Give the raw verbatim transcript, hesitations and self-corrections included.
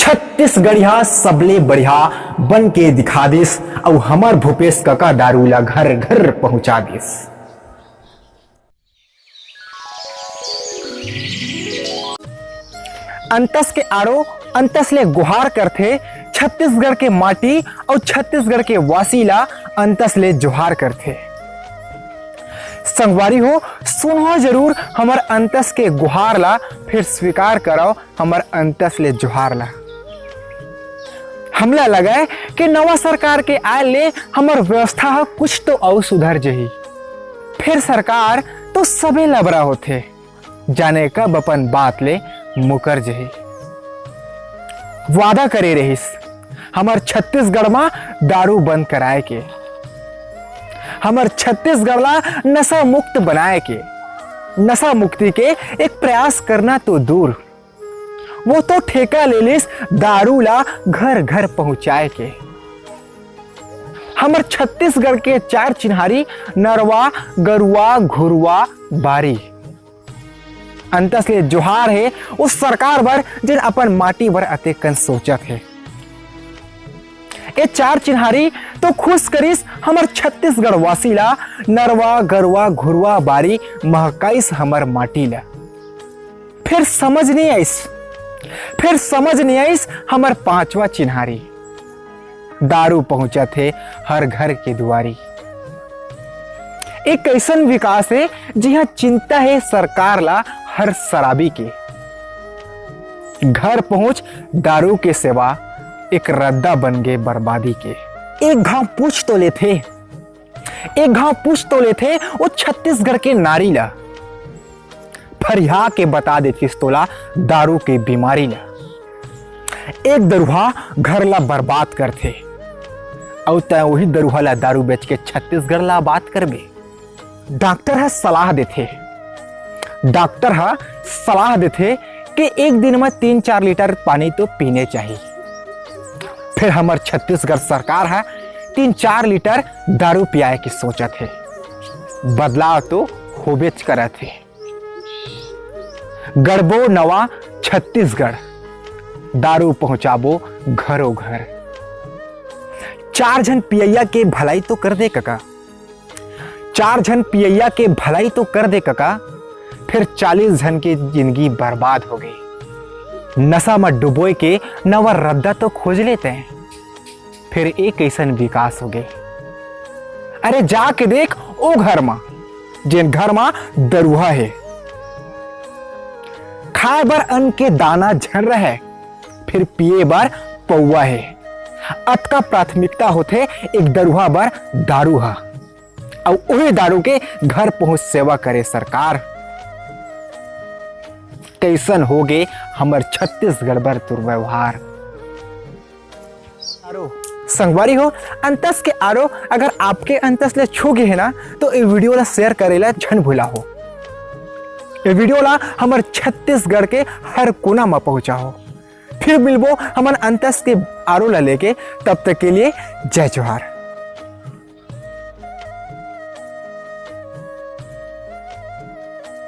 छत्तीसगढ़िया सबले बढ़िया बन के दिखा दिस, अउ हमर भूपेश कका दारू ला घर घर पहुंचा दिस। अंतस के आरो अंतस ले गुहार करथे, छत्तीसगढ़ के माटी अउ छत्तीसगढ़ के वासी ला अंतस ले जोहार करथे। संगवारी हो, सुनहो जरूर हमर अंतस के गुहार ला, फिर स्वीकार करव हमर अंतस ले जोहार ला। हमला लगय कि नवा सरकार के आय ले हमर व्यवस्था ह कुछ तो अउ सुधर जही। फिर सरकार तो सबे लबरा होथे, जाने कब अपन बात ले मुकर जही। वादा करे रहिस हमर छत्तीसगढ़ म दारू बंद कराए के, हमर छत्तीसगढ़ ला नशा मुक्त बनाए के। नशा मुक्ति के एक प्रयास करना तो दूर, वो तो ठेका ले लिस दारू ला घर घर पहुंचाए के। हमर छत्तीसगढ़ के चार चिन्हारी, नरवा, गरुआ, घुरवा, बारी। अंतस ले जोहार हे उस सरकार बर, जेन अपन माटी बर अतेकन सोचत हे। ए चार चिन्हारी तो खुश करिस हमर छत्तीसगढ़ वासी ला, नरवा, गरुआ, घुरवा, बारी महकाइस हमर माटी ला। फिर समझ नहीं आइस, फिर समझ नहीं आइस हमर पांचवा चिन्हारी। दारू पहुंचत हे हर घर के दुआरी। एक ऐसन विकास हे, जिहां चिंता हे सरकार ला हर शराबी के। घर पहुंच दारू के सेवा, एक रद्दा बन गे बर्बादी के। एक घांव पूछ तो लेथे, एक घांव पूछ तो लेथे ओ छत्तीसगढ़ के नारी ला। फरिया के बता देतिस तोला दारू के बीमारी ला। एक दरुहा घर ला बर्बाद करथे, अउ तैं वही दरुहा ला दारू बेच के छत्तीसगढ़ ला आबाद करबे। डॉक्टर ह सलाह देथे, डॉक्टर ह सलाह देथे कि एक दिन म तीन चार लीटर पानी तो पीने चाही। फिर हमर छत्तीसगढ़ सरकार ह तीन चार लीटर दारू पियाए के सोचत हे। बदलाव तो होबेच करत हे। गढ़बो नवा छत्तीसगढ़, दारू पहुंचाबो घरों घर। चार झन पियैया के भलाई तो कर दे कका, चार झन पियैया के भलाई तो कर दे कका, फिर चालीस झन के जिंदगी बर्बाद हो गई। नशा म डुबोए के नवा रद्दा तो खोज लेते हैं। फिर एक ऐसन विकास हो गए। अरे जाके देख ओ घर मा, जेन घर मा दरुहा हे, खाए बर अन्न के दाना झन रहे, फिर पिए बर पौवा हे। अतका प्राथमिकता होथे एक दरुहा बर दारू हा, अउ ओही दारू के घर पहुंच सेवा करे सरकार। कैसन हो गे हमर छत्तीसगढ़ बर दुर्व्यवहार। आरो संगवारी हो, अंतस के आरो अगर आपके अंतस ले छू गे हे ना, तो ए वीडियो ला शेयर करे ला झन भुला हो। ए वीडियो ला हमर छत्तीसगढ़ के हर कोना म पहुंचा हो। फिर मिलबो हमन अंतस के आरो ला लेके, तब तक के लिए जय जोहार।